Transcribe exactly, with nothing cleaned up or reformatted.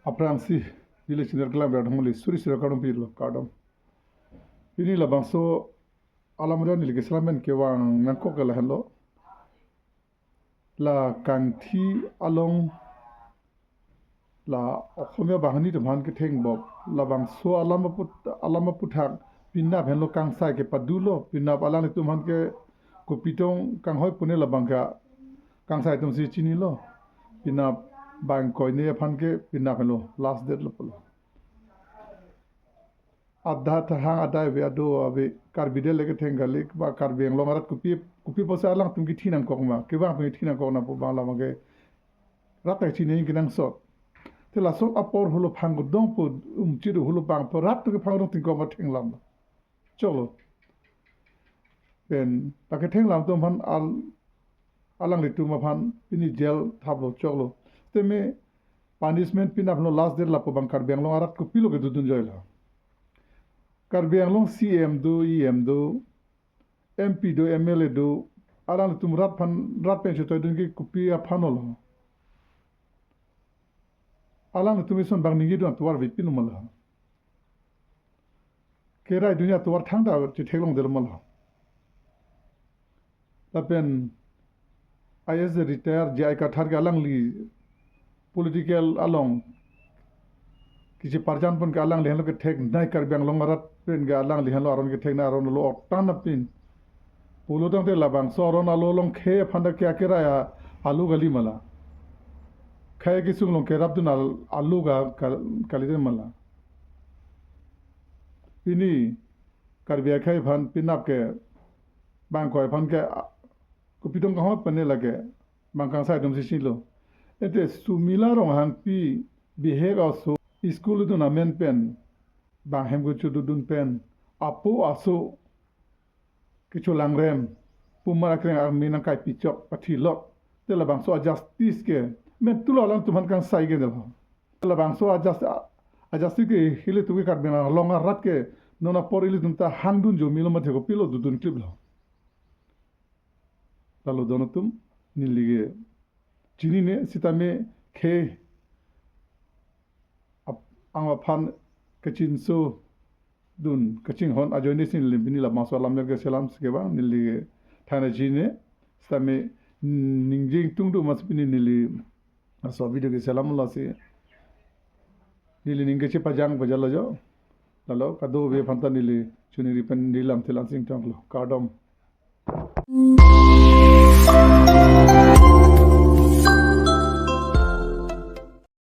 Aphrangsi, neli channel kelang ber thong li suri suri kardom pilo, kardom. Pini labangso alam ran neli keselam pen kevang nangkok ke lahenlo. La kangthi along la Oxomiya banghini atum aphan ketheng bop. Labangso alam aput, alam aputhak penap henlo kangsai kepadulo. Penap alanglitum aphan ke kopitong kanghoi pune labang ke kangsai atum si chinilo. Penap bang koine aphan ke penap henlo last date lo pulo. Adha tahang adai ave ado ave Karbi det le ketheng kali ba Karbi Anglong arat kopi kopi pusi alangtum kithi nangkok ma, kevang pen kithi nangkok nangpo bang labang ke rat ta chini kenangsot. Te lason apor hulo phang dong pu umchit hulo bang pu rat tu ke phang dong tingkok ma thenglam. Choklo. Pen ta kethenglam atum aphan al alanglitum aphan pini jail thaplo, choklo. Teme punishment penap henlo last date lapu bang Karbi Anglong arat kopilo kedodun joilo. Karbi Anglong C M do, E M do, M P do, M L A do, alanglitum rat aphan, rat pen chetoidun ke kopi aphan lo. Alanglitum ison bang ningje dun atovar vepin lo ma lo. Kerai dunji atovar thangta chetheklongdetlo ma lo. Lapen I A S retire J I Kathar ke alangli political along kicheparjan pon ke alangli henlo ketheknei, Karbi Anglong arat pen ke alangli henlo aron ketheknei aron lo otan apin. Pulo tangte labangso aron alo along khei aphan ta ke akerai alu kali ma la. Khei kesung along kerapdun al-, alu ka, ka, kali den ma la. Pini Karbi akhei aphan penap ke bang koi aphan ke, a, kopitong kanghoi pune lake bang kangsai atum si chinilo. Ete Sumila Ronghangpi bihek aso school dun amen pen bang hem kechododun pen apo aso kecholangrem pumar akreng army nangkai pichok pathilok. Te labangso a justice ke men tulo alangtum aphan kangsai ke delo. Labangso a jus-, a, a justice ke ilitum ke Karbi Anglong arat ke non apor ilitum ta hangdun jomilo mate kopilo dodun kliplo. Lalo don atum neli ke chinine sitame khei ap-, ang aphan kachinso dun kachinghon ajoine si neli pini labangso alam ler keselam si kevang neli ke thana chinine sitame ningje ingtung do mas pini neli laso video keselam lo si neli ning kachepajang pajal lo jo. Lalo kadokave aphan ta neli choningri pen neli lamthe la-an si ingtanglo. Kardom.